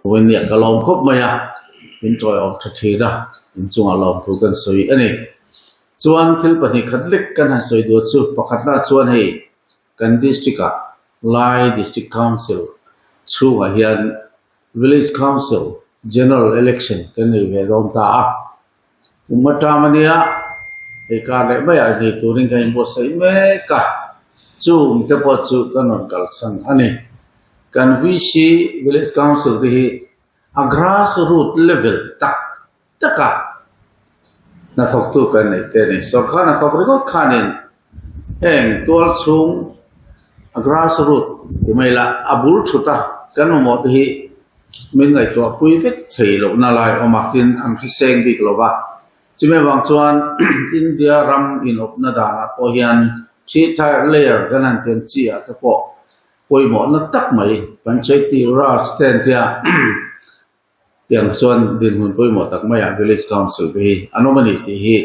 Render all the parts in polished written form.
Vawinia ka lawm khawp mai a, min tawiawm tha thin a, inchungah lawmthu kan sawi a ni. Chuan thil pahnih khat lek kan han sawi duh chu pakhatna chuan hei kan district ah Lai District Council chhungah hian Village Council General Election kan nei ve dawn ta a, kum atang ania hei kar leh maiah nei turin kan inbuatsaih mek a, chung te pawh chu kan rawn kal chhan a ni. Kan VC Village Council te hi a grass root level tak taka hnathawktu kan neih te a ni. Sorkar hnathawk ringawt khanin heng tual chhung a grass root ti mai ila a bul thut a kan mamawh te hi min ngaihtuah pui vek thei lohna lai awm a tin an hriseng bik lo va. Chumi avang chuan India ram inawpna danah pawh hian three tier layer kan han tiam chi ah te pawh pawimawhna tak mai Panchayati Raj te an tia. Tiang chuan dinhmun pawimawh tak maiah Village Council te hi an awm a ni tih hi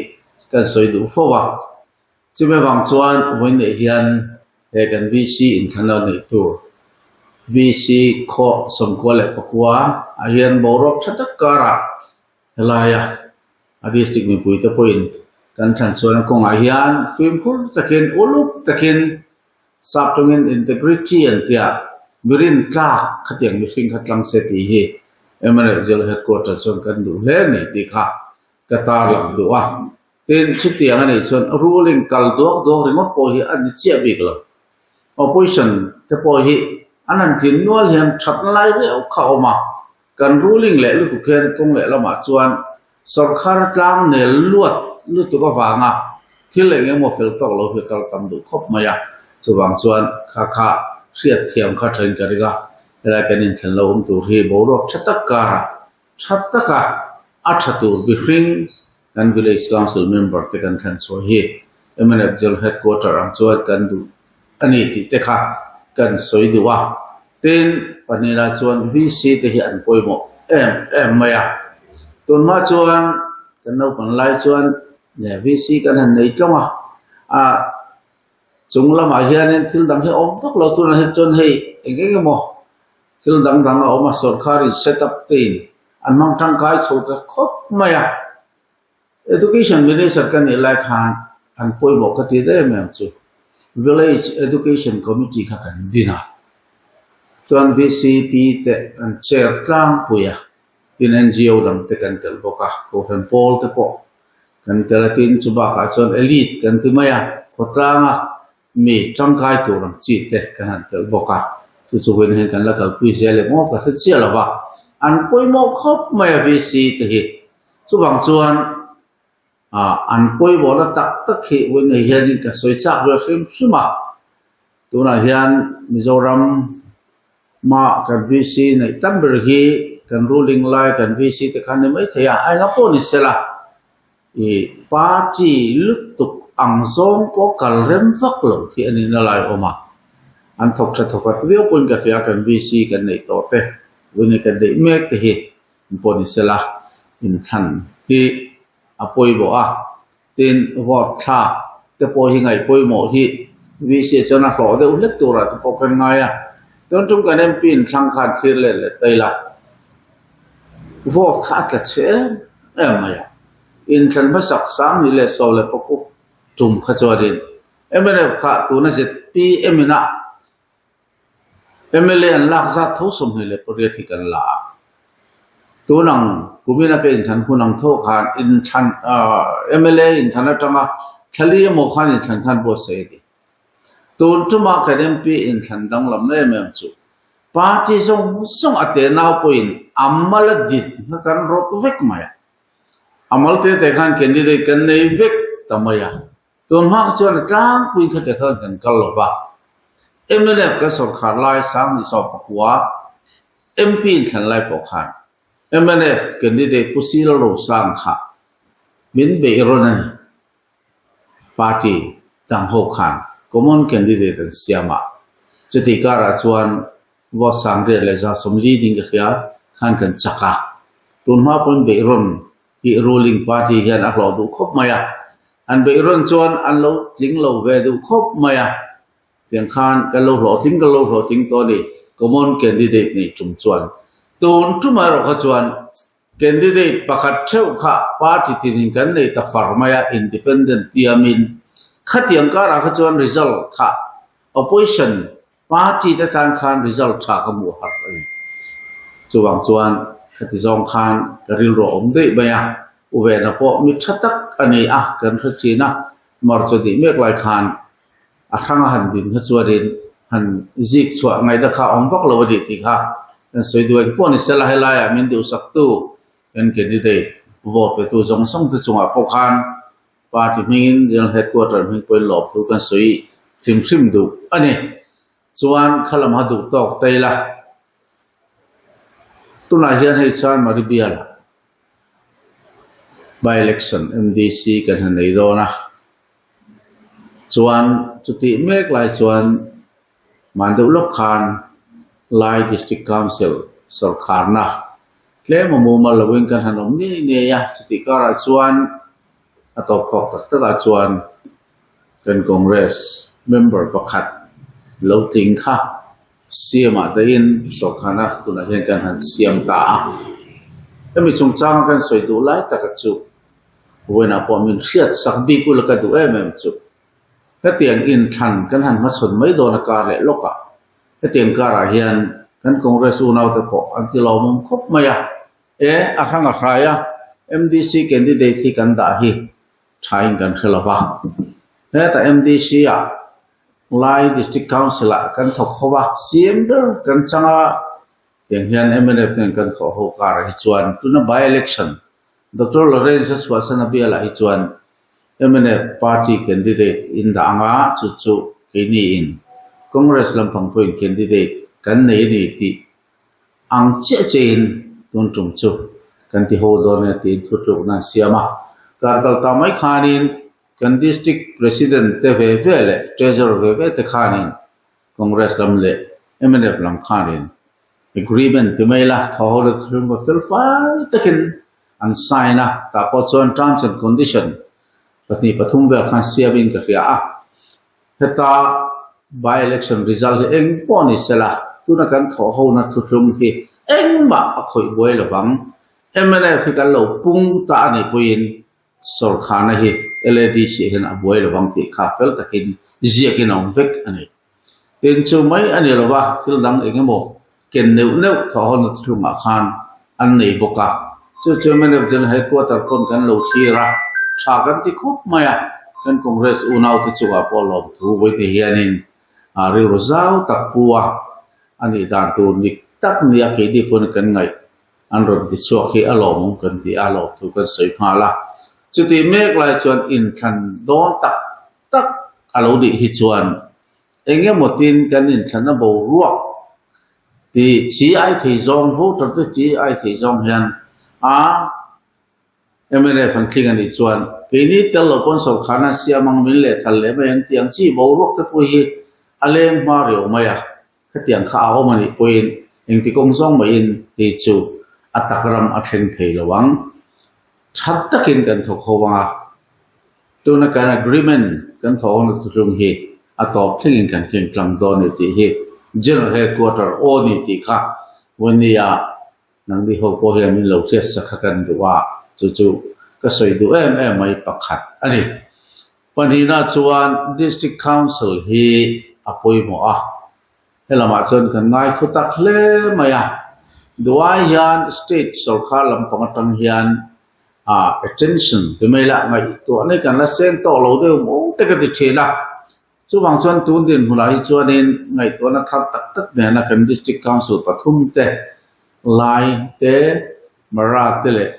kan sawi duh fo a. Chumi avang chuan vawiin hian he kan VC inthlan lo neih tur VC khaw sawmkua leh pakua ah hian boruak tha tak karah helaia a district mipui te pawhin kan thlan chuan kawngah hian fimkhur takin uluk takin Sap tawngin integrity an tia, mi rintlak khatiang mihring kha tlang se tih hi MNF Jail Headquarter chuan kan duh hle a ni tih kha ka tarlang duh a. Tin, chutiang a nih chuan ruling kal duak duak ringawt pawh hi a ni chiah bik lo. Opposition te pawh hi an han tlin nual hian thatna lai riau kha a awm a, kan ruling leh lutuk hian kawng leh lamah chuan Sorkar tlang nel luat lutuk avanga thil eng emaw fel tawk lo hi a kal tam duh khawp mai a, chuvang chuan kha kha hriat thiam kha thain ka ring a, helai kan inthlen lo awm tur hi boruak tha tak karah tha taka a tha tur mihring kan Village Council member te kan thlen chhuah hi mnf General Headquarter ang chuan kan duh a ni tih te kha kan sawi duh a. Tin, pahnihna chuan VC te hi an pawimawh em em mai a. Tunhma chuan kan naupang lai chuan VC kan han nei tlawng a, a chung lamah hianin thil dang hi a awm vak lo tunah hi chuan hei eng eng emaw thil dang dang a awm a, sorkharin set up tein an hmang tangkai chho ta khawp mai a. Education Minister ka nih lai khan an pawimawh ka ti em em chu Village Education Committee kha kan din a, chuan VCP te an chair tlangpui a, tin NGO dang te kan tel bawk a, Kohhran pawl te pawh kan tel a, tin chu bakah chuan elite kan ti mai a, khawtlanga mi tangkai tur ang chi te kan han tel bawk a, chu chu vawiin hian kan la kalpui zel em aw ka hre chiah lo va, an pawimawh khawp mai a VC te hi. Chuvang chuan ah an pawimawhna tak tak hi vawiin hianin ka sawi chak ve hrim hrim a, tunah hian Mizoram mah kan VC neih tam ber hi kan ruling lai kan VC te khan ni maithei a, a enga pawh ni sela ih party lutuk ang zawng pawh kal rem vak lo hi a nihna lai a awm a, an thawk tha thawk at viau pawhin ka hria kan VC kan neih tawh te vawiin kan neih mek te hi. pawh ni sela inthlan hi a pawimawh a, tin vote thlak te pawh hi ngaih pawimawh hi VC chuan a hlawh deuh hlek turah te pawh kan ngai a, tun tum kan MP inthlang khan thlir let leh ta ila vote kha a tla chhe em em mai a, inthlan hmasak sang ni leh sawm leh pakuk tum kha chuanin mnf kha tuna zpm in a Mla an lak zat tho 28 hi kan la a. Tun ang kumina ka inthlan hun ang tho khan inthlan mla inthlan atanga thlali emaw khan inthlan khan buatsaih a ni. Tun tuma kan MP inthlan danglam em em chu party zawng zawng a tenau pawhin a mal a dit kha kan rawt vek mai a. A mal te te khan candidate kan nei vek ta mai a. Tun hma kha chuan a tlangpui kha te khan kan kal lo va, mnf kan sawrkhar lai 2019 MP inthlan lai pawh khan mnf candidate Pu Sil Rosang kha min beih rawn a ni. Party chang ho khan common candidate an siam a, chutih karah chuan vote 1140 ding ka hria khan kan chak a, tun hma pawhin beih rawn tih ruling party hian a hlawh duh khawp mai a, an beih rawn chuan an lo tling lo ve duh khawp mai a, tiang khan kan lo hlawhtling kan lo hlawhtling tawh a ni, common candidate nei chung chuan. Tun tumah erawh kha chuan candidate pakhat theuh kha party tinin kan nei ta far mai a, independent tiamin khatiang karah kha chuan result kha opposition party te tan khan result tha ka hmuh har a ni. Chuvang chuan khati zawng khan ka rilru a awm daih mai a, U Vena pawh mi tha tak a ni a, kan hre thin a, March a nih mek lai khan a hrang a han din kha chuanin han zik chhuah ngaihna kha a awm vak lo a ni tih kha kan sawi duh engpawh ni sela helaiah min duhsaktu kan candidate vote petu zawng zawng te chungah pawh khan party hmingin General Headquarter hming pawhin lawm thu kan sawi hrim hrim duh a ni. Chuan kha lam ha duh tawk ta ila tunah hian hei chuan Maribial by election MDC kan han nei dawn a. Chuan chutih mek lai chuan man deuh lawk khan Lai District Council sawrkharna tlem a mumal loin kan han awm ngei ngei a, chutih karah chuan a tawp khawk tak takah chuan kan Congress member pakhat lo tling kha CM ah tein sawrkharna tunah hian kan han siam ta a. Hemi chungchanga kan sawi duh lai taka chu Vawiinah pawh min hriat sak bik ula ka duh em em chu. Hetiang inthlan kan han hmachhawn mai dawn a kar leh lawk ah. Hetiang karah hian kan Congress unaute pawh an ti lawmawm khawp mai a. E, a hrang a hrai a, MDC candidate hi kan dah hi thain kan hre lo va. Heta MDC ah Lai District Council ah kan thawk ho a, CM ber kan chang a, tiang hian mnf nen kan thawh ho karah hi chuan tuna by election Doctor Lawrence a chhuahsan a bialah hi chuan mnf party candidate in dah anga chu chu keini in Congress lampang pawhin candidate kan nei a ni tih ang chiah chiahin tun tum chu kan ti ho dawn e tiin thutlukna an siam a. Kar kal ta mai khanin kan district president te ve ve leh treasurer ve ve te khanin Congress lam leh mnf lam khanin Agreement ti mai la, thaw ho leh thilhmawh fel fai takin an sign a, tah pawh chuan terms and condition pahnih pathum vel khan siamin ka hria a. Heta by election result hi eng pawh ni sela, tuna kan thawh hona thuthlung hi engmah a khawih buai lovang. Mnf hi kan lo pung ta a nih pawhin sawrkhana hi LADC ah hian a buai lovang tih kha fel takin ziakin a awm vek a ni. Tin chu mai a ni lo va, thil dang eng emaw ken neuh neuh thawhhawna chhungah khan an nei bawk a. Chu chu mnf General Headquarter pawn kan lo thlir a, tha kan ti khawp mai a, kan Congress unaute chungah pawh lawmthu vawiin hianin rilru zau tak pu a, a nih dan tur dik tak nia keini pawn kan ngaih an rawn ti chhuak hi a lawmawm kan ti a, lawmthu kan sawi nghal a. Chutih mek lai chuan inthlan dawn tak tak a lo nih hi chuan eng emaw tin kan inthlanna boruak tih chi ai thei zawng voter te chi ai thei zawng hian a mnf an tling a nih chuan keini tel lo pawn sawrkharna siam ang min lehthal leh mai ang tih ang chi boruak te pawh hi a leng hma riau mai a. Khatiang kha a awm a nih pawhin engti kawng zawng mahin hei chu a tak ram a thleng thei lo ang. That takin kan thawk ho ang a, tuna kan agreement kan thawh hona thuthlung hi a tawp thlengin kan keng tlang dawn e tih hi General Headquarter aw ni tih kha Vawnia nangni ho pawh hian min lo hriat sak kha kan duh a, chu chu ka sawi duh em em mai pakhat a ni. Pahnihna chuan District Council hi a pawimawh a, helamah chuan kan ngai thu tak hle mai a. Duai hian State sawrkar lampang atang hian ah attention ti mai lah ngaihtuah nei kan la seng tawh lo deuh maw te ka ti thin a. Chuvang chuan tun dinhmunah hi chuanin ngaihtuahna thar tak tak nena kan District Council pathum te, Lai te, Mara te leh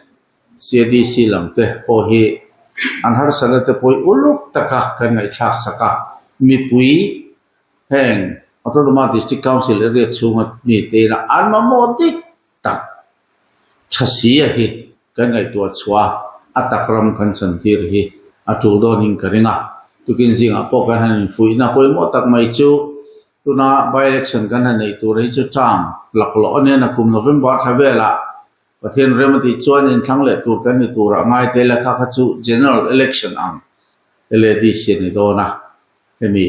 CADC lam te pawh hi an harsatna te pawh hi uluk taka kan ngaihthlak sak a, mipui heng Autonomous District Council area chhunga mi te ina an mamawh dik tak tha si a hi kan ngaihtuah chhuah a, a tak ram kan chantir hi a tul dawnin ka ring a. Tukin zingah pawh kan han infuihna pawimawh tak mai chu tuna by-election kan han neih tur hi chu term laklawh a nia nakum November thla velah Pathian rem a tih chuan inthlang leh tur kan ni turah ngai te lehkha kha chu General Election ang LADC a ni dawn a, hemi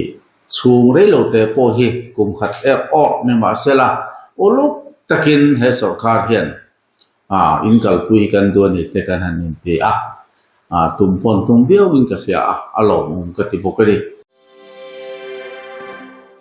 chhung rei lo te pawh hi kum khat er awrh ni mahsela uluk takin he sorkar hian in kalpui hi kan duh a ni te kan han inti a, tum pawn tum viauin ka hria a, a lawmawm ka ti bawk a ni.